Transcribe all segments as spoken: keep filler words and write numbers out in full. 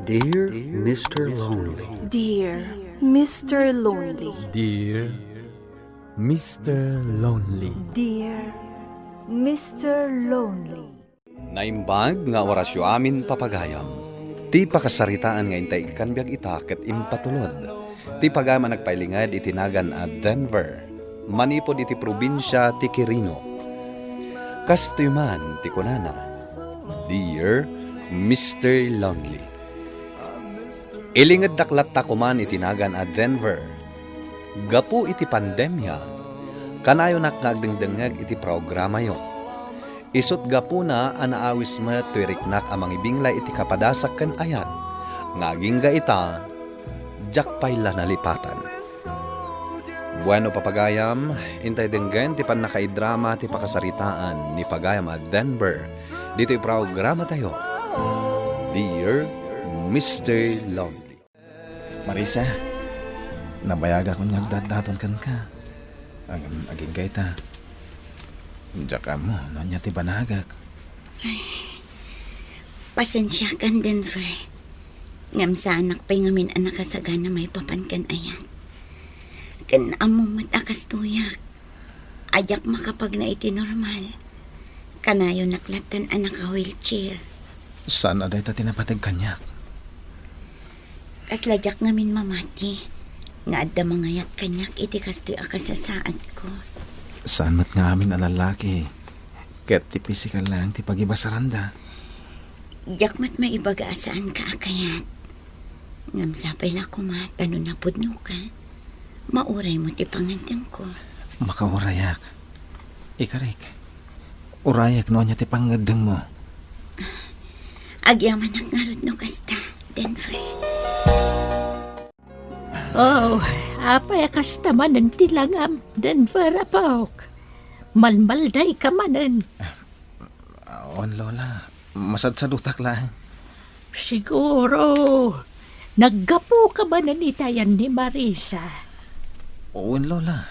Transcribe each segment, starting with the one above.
Dear Mister Lonely. Dear Mister Lonely. Dear Mister Lonely. Dear Mister Lonely. Naimbag nga orasyo amin, papagayam. Ti pakasaritaan nga intay ikkan biag ita ket impatulod ti pagayam a nagpailinged iti nagan a Denver, manipud iti probinsia ti Quirino. Kastoy man ti kunana, "Dear Mister Lonely, ilingeddak latta koman iti nagan a Denver. Gapu iti pandemia, kanayonak nga agdengdengngeg iti programayo. Isut' gapuna a naawis met toy riknak a mangibinglay iti kapadasak ken ayat, nga agingga ita, diak pay la nalipatan." Bueno, papagayam, intay denggen ti pannakaidrama ti pakasaritaan ni pagayam a Denver ditoy programatayo, Dear Mister Lonely. Marisa, nabayagakon nga agdatdaton kenka. Agingga ita. Diak ammo no ania ti banagak. Ay, pasensiakan, Denver. Ngem saanak pay ngamin a nakasagana maipapan ken ayat. Ken ammom met a kastoyak. A diak makapagna iti normal. Kanayonak lattan a naka-wheelchair. Saan a dayta ti napateg kaniak? Kasla diak ngamin mamati nga adda mangayat kaniak iti kastoy a kasasaadko. Saan met nga amin a lallaki ket ti pisikal laeng ti pagibasaranda. Diak met maibaga a saanka a kayat. Ngem sapay la koma ta no napudnoka, mauraymo ti pangngeddengko. Makaurayak. Ikarik, urayak no ania ti pangngeddengmo. Agyamanak ngarud no kasta, Denver. Oh, apay a kasta manen ti langam, Denver, apok? Malmaldayka manen. Awan, Lola. Masadsadutak laeng. Siguro, naggapuka manen iti ayan ni Marisa. Wen, Lola.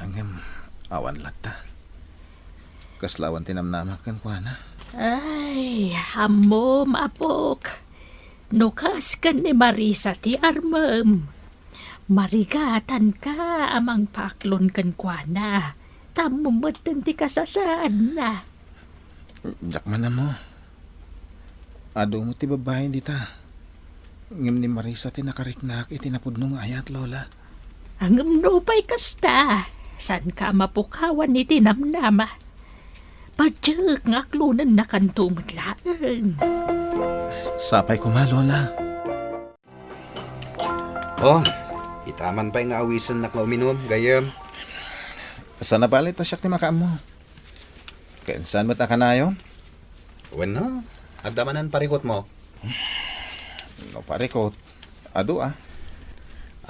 Ngem, awan latta. Kasla awan ti namnamak kenkuana. Ay, ammom, apok. No kas ken ni Marisa ti armem, marigatanka a mangpaaklon kenkuana. Ta ammom metten ti kasasaadna. Diak man ammo. Adu met ti babbai dita. Ngem ni Marisa ti nakariknak iti napudno nga ayat, Lola. Ngem nupay kasta, saanka a mapukawan iti namnama. Padiek nga aklonennakanto met laeng. Sapay koma, Lola. Oh, ita man pay nga awisennak nga uminum, gayyem. Saan a bale ta siak ti makaammo. Ken saan met a kanayon? Wenno, adda manen parikutmo? No parikut, adu a.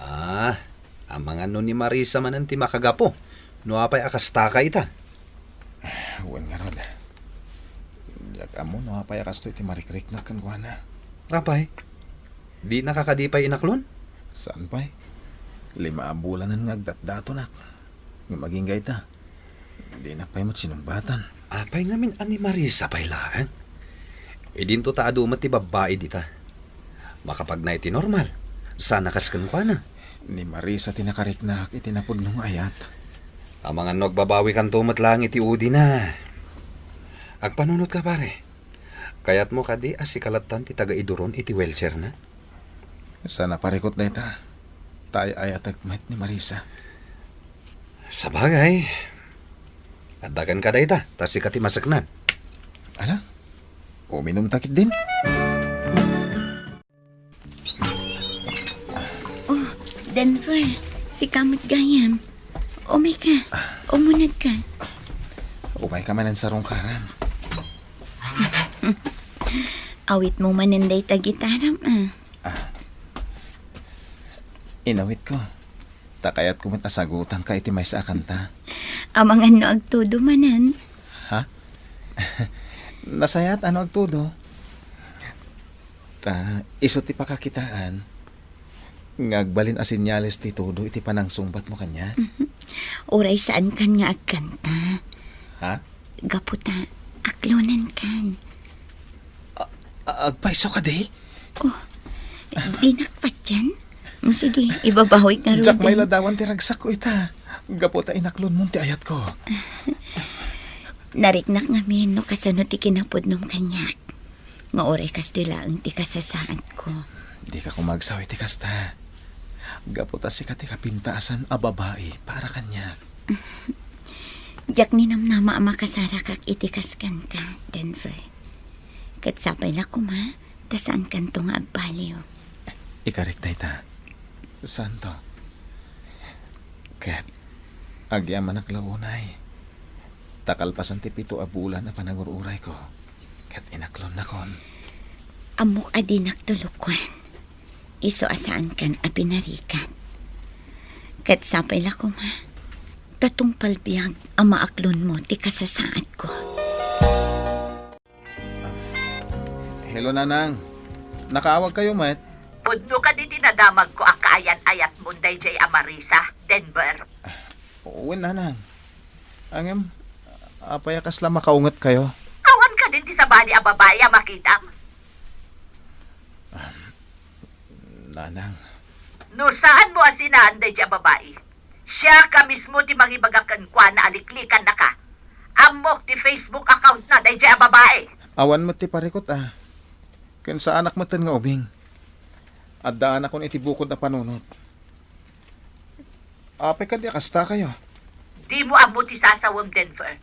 Ah, amangan no ni Marisa manen ti makagapu no apay a kastaka ita. Wen ngarud. Diak ammo no apay a kastoy ti marikriknak kenkuana. Apay? Dinaka kadi pay inaklon? Saan pay? Lima a bulanen nga agdatdatonak. Ngem agingga ita, dinak pay met sinungbatan. Apay ngamin a ni Marisa pay laeng? Idinto ta adu met ti babbai dita. Makapagna iti normal. Saan a kas kenkuana. Ni Marisa ti nakariknak iti napudno nga ayat. Amangan no agbabawikanto met laeng iti udina. Agpanunotka, pare. Kayatmo kadi a sika lattan ti taga-iduron iti wheelchairna? Saan a parikut dayta. Ta ay-ayatek met ni Marisa. Sabagay, adda kenka dayta, ta sika ti maseknan. Ala, uminumta ketdin. Oh, Denver, sika met gayam. Umayka, umunegka. Umayka manen sarungkaran. Awitmo manen dayta gitaram, a. Ah. Inawitko. Ta kayatko met a sagutanka iti maysa a kanta. Amangan no agtudo manen. Ha? Nasayaat a no agtudo. Ta isu ti pakakitaan nga agbalin a senyales ti tudo iti panangsungbatmo kaniak. Mhm. Uray saankan nga agkanta. Ha? Gapu ta aklonenkan. A-, a-, agpayso kadi? Oh, Dinak patien? Mm, sige, ibabawik ngaruden. Diak mailadawan ti ragsakko ita. Gapu ta inaklonmon ti ayatko. Nariknak ngamin no kasano ti kinapudnom kaniak. Nga uray kastoy laeng ti kasasaadko. Dika koma agsaw iti kasta. Gapu ta sika ti kapintasan a babai para kaniak. Diak ninamnama a makasarakak iti kas kenka, Denver. Ket sapay la koma, ta saankanto nga agbaliw. Ikarik dayta. Saanto. Ket agyamanak la unay. Ta kalpasan ti pito a bulan a panagur-urayko, ket inaklonnakon. Ammok a dinak tulukoen. Isu a saankan a pinarigat. Ket sapay la koma, ta tungpal biag a maaklonmo ti kasasaadko. Hello, Nanang. Nakaawagkayo met? Pudno kadi ti nadamagko a kaayan-ayatmon daydiay a Marisa, Denver? Wen, Nanang. Ngem, apay a kasla makaungetkayo? Awan kadin ti sabali a babai a makitam? Nanang. No saanmo a sinaan daydiay a babai, siak a mismo ti mangibaga kenkuana a liklikannaka. Ammok ti Facebook account na daydiay a babai. Awan met ti parikut a. Ken saanak metten nga ubing. Addaanakon iti bukod a panunot. Apay kadi a kastakayo? Dimo ammo ti sasawem, Denver.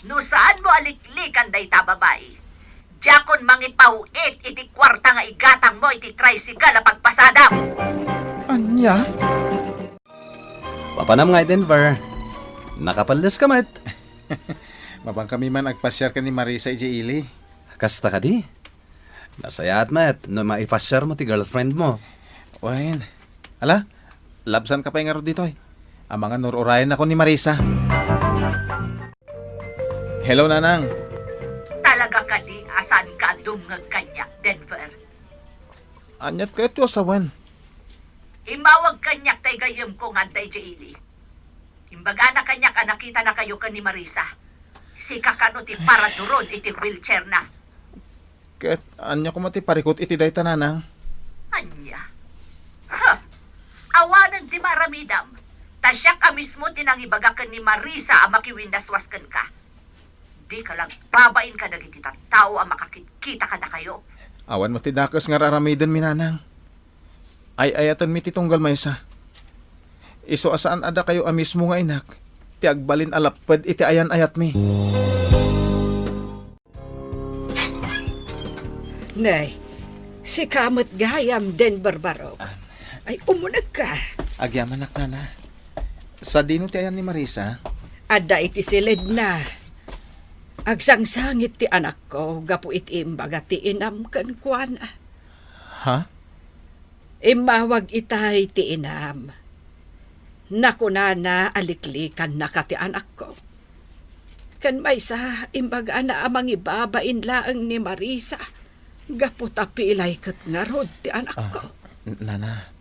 No saanmo a liklikan dayta a babai, diakon mangipaw-it iti kuarta nga igatangmo iti tricycle a pagpasadam. Ania? Mapanam ngay, Denver. Nakapelles ka met. Mapankami man agpasiar ken ni Marisa idiay ili. Kasta kadi? Nasayaat met no maipasiarmo ti girlfriendmo. Wen. Ala, labsanka pay ngarud ditoy. Amangan no ur-urayennakon ni Marisa. Hello, Nanang. Talaga kadi a saanka a dumngeg kaniak, Denver? Aniat kayatyo a sawen? Immawag kaniak tay gayyemko nga adda idiay ili. Imbagana kaniak a nakitanakayo ken ni Marisa. Sika kano ti paraduron iti wheelchair na. Ket ania koma ti parikut iti dayta, Nanang? Ania? Ha! Awanen ti maaramidam, ta siak a mismo ti nangibaga ken ni Marisa a makiwinnaswas kenka. Dika la agbabain kadagiti tattao a makakitkita kadakayo. Awan met ti dakes nga ar-aramidenmi, Nanang. Ay-ayatenmi ti tunggal maysa. Isu a saan a dakayo a mismo nga inak ti agbalin a lapped iti ayan-ayatmi. Nay, sika met gayam, Denver Barok. Ah. Ay, umunegka. Agyamanak, Nana. Sadino ti ayan ni Marisa? Adda iti siledna. Agsangsangit ti anakko gapu iti imbaga ti inam kenkuana. Ha? Immawag itay ti inam. Nakunana a liklikannaka ti anakko. Ken maysa, imbagana a mangibabain laeng ni Marisa gapu ta pilay ket ngarud ti anakko. Ah, n-, Nana,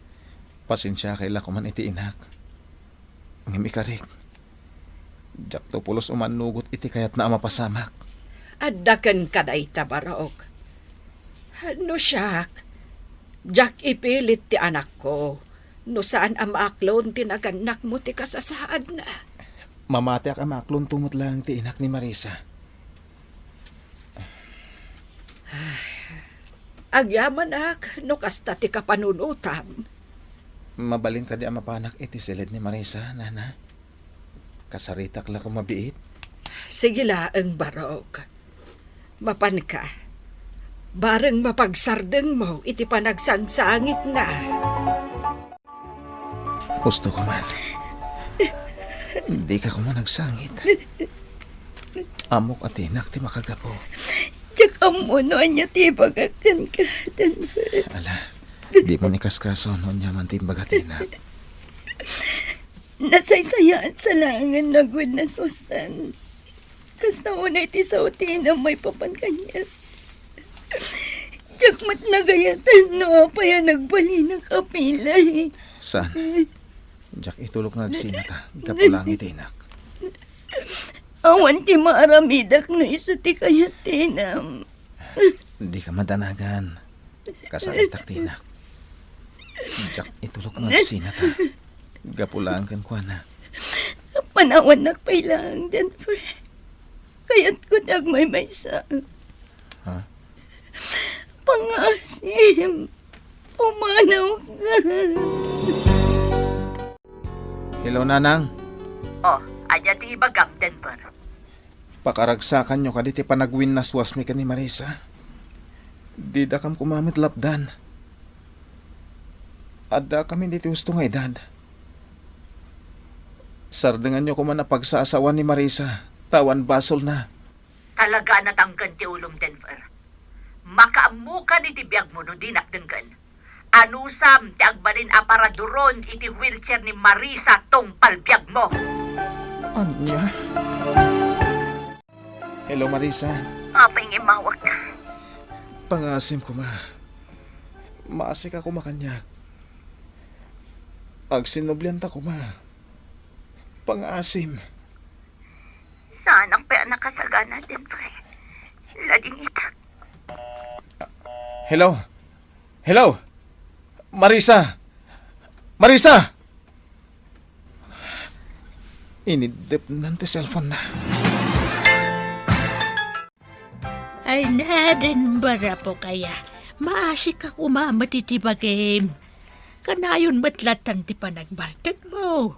pasensiakay la koman iti inak. Ngem ikarik, diakto pulos umannugot iti kayatna a mapasamak. Adda kenka dayta, Barok. No siak, diak ipilit ti anakko no saan a maaklon ti nagannakmo ti kasasaadna. Mamatiak a maaklonto met laeng ti inak ni Marisa. Agyamanak no kasta ti kapanunotam. Mabalin kadi a mapanak iti siled ni Marisa, Nana? Kasaritak la koma biit? Sige laeng, Barok. Mapanka. Bareng mapagsardengmo iti panagsangsangitna. Husto ko man. Dika koma nagsangit. Ammok a ti inak ti makagapu. Diak ammo no ania ti ibagak kenka, Denver. Ala, dimo ni kaskaso no ania man ti imbaga ti inak. Nasaysayaat sa laengen nagwinnaswastan. Kasta unay ti sao ti inam maipapan kaniak. Diak met nagayatan no apay a nagbalinak a pilay. Saan? Diak itulok nga agsinata gapu laeng iti inak. Awan ti maaramidak no isu ti kayat ti inam. Dika madanagan. Kasaritak ti inak. Diak itulok nga agsinata. Gapu laeng kenkuana. Panawannak pay laeng, Denver. Kayatko ti agmaymaysa. Ha? Pangaasim, pumanawka. Hello, Nanang. Oh, ania ti ibagam, Denver? Pakaragsakanyo kadi ti panagwinnaswasmi ken ni Marisa. Didakam koma met lapdan. Addakamin iti husto nga edad. Sardenganyo koma a pagsasawan ni Marisa, ta awan basolna. Talaga a natangken ti ulom, Denver. Makaammokan iti biagmo no dinak denggen. Anusam ti agbalin a paraduron iti wheelchair ni Marisa tungpal biagmo? Ania? Hello, Marisa. Apay nga immawagka? Pangaasim koma. Maasika koma kaniak. Agsinnublianta koma. Pangaasim. Saanak pay a nakasagana, Denver. Ladingitak. Hello? Hello? Marisa! Marisa! Iniddepnan ti cellphone-na. Ay, naden, barapo kaya. Maasika koma met iti bagim. Kanayon met lattan ti panagbartekmo.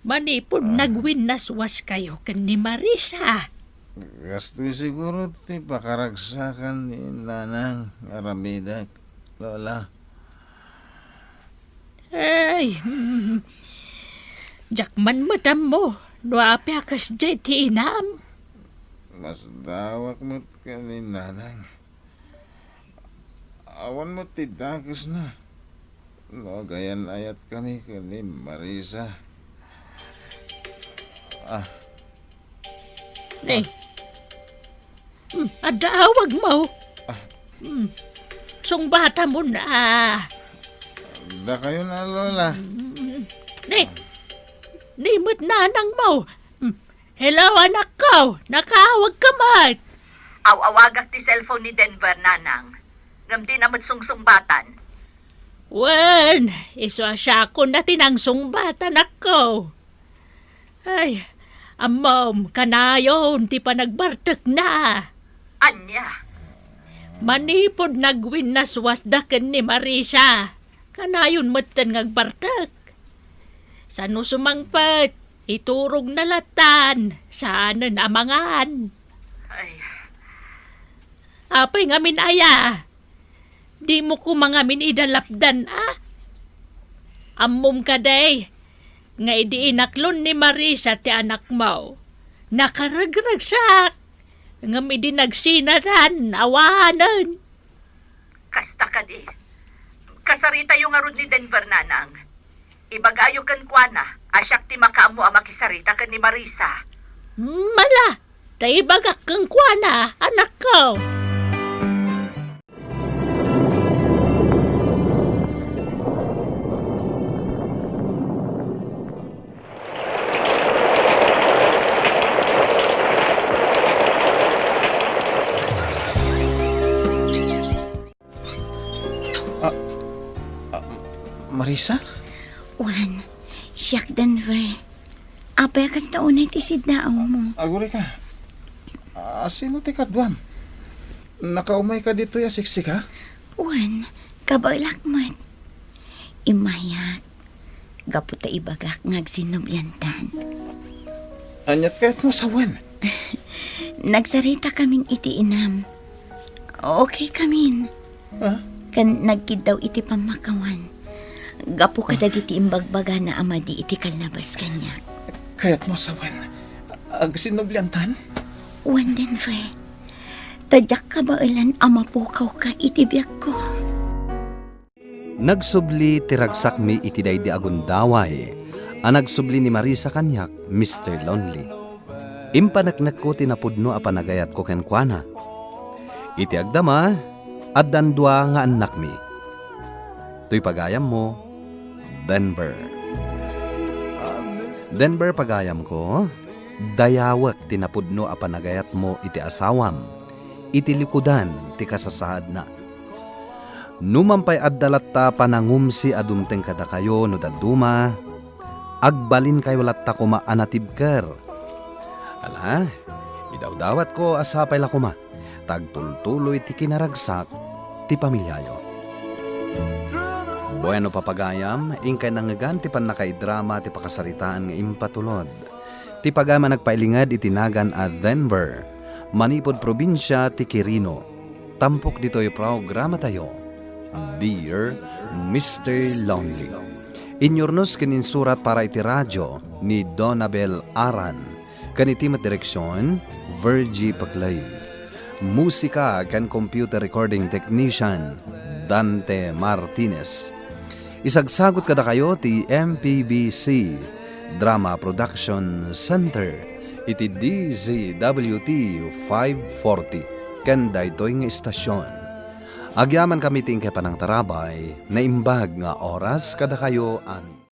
Manipud nagwinnaswaskayo ken ni Marisa. Kastoy siguro ti pakaragsakan ni Nanang nga aramidek, Lola. Ay, hmm. Diak man met ammo no apay a kasdiay ti inam. Masdawak met ken ni Nanang. Awan met ti dakesna no agayan-ayatkami ken ni Marisa. Ah. Ni. Hmm, adda awagmo. Ah. Hmm. Sungbatamon a. Dakayon a, Lola. Hmm. Ni. Ni met nanangmo. Hmm. Hello, anakko. Nakaawagka met. Aw-awagak ti cellphone ni Denver, Nanang. Ngem dina met sungsungbatan. Wen, isu a siakon a ti nangsungbat, anakko. Ay, ammom, kanayon ti panagbartekna. Ania? Manipud nagwinnaswasda ken ni Marisa, kanayon metten nga agbartek. Sano sumangpet, iturogna lattan, saanen a mangan. Ay. Apay ngamin aya? Dimo koma ngamin ida lapdan a? Ammom kadi nga idi inaklon ni Marisa ti anakmo, nakaregragsak, ngem idi nagsinadan, awanen. Kasta kadi. Kasaritayo ngarud ni Denver, Nanang. Ibagayo kenkuana a siak ti makaammo a makisarita ken ni Marisa. Mala, ta ibagak kenkuana, anakko. Ah, ah, Marisa? Juan, siak Denver. Apay a kasta unay ti siddaawmo? Agurayka. Ah, sino ti kaduam? Nakaumayka ditoy a siksika? Juan, kabaelak met. Immayak. Gapu ta ibagak nga agsinnubliantan. Aniat kayatmo sawen? Nagsarita kamin iti inam. Okay kamin. Ha? Ken nagkiddaw iti pammakawan. Gapu kadagiti imbagbagana a madi iti kallabas kaniak. Kayatmo sawen? Agsinnubliantan? Wen, Denver. Ta diak kabaelan a mapukawka iti biagko. Nagsubli ti ragsakmi iti daydi a gundaway a nagsubli ni Marisa kaniak, Mister Lonely. Impaneknekko ti napudno a panagayatko kenkuana. Iti agdama, addan dua nga annakmi. Toy pagayammo, Denver. Denver, pagayamko, dayawek ti napudno a panagayatmo iti asawam, iti likudan ti kasasaadna. Numan pay adda latta panangumsi a dumteng kadakayo no dadduma, agbalinkayo latta koma a natibker. Ala, idawdawatko a sapay la koma, ta agtultuloy ti kinaragsak ti pamiliayo. Bueno, papagayam, inkay nangngegan ti pannakaidrama ti pakasaritaan nga impatulod. Ti pagayam a nagpailinged iti nagan a Denver, manipud probinsia ti Quirino. Tampok ditoy programatayo, Dear Mister Lonely. Inyurnos ken insurat para iti radio ni Donabel Aran, ken iti met direksion, Virgie Paclay. Musika ken computer recording technician, Dante Martinez. Isagsagut kadakayo ti M P B C Drama Production Center iti D Z W T five forty ken daytoy nga istasion. Agyamankami ti inkay panangtarabay, naimbag nga oras kadakayo amin.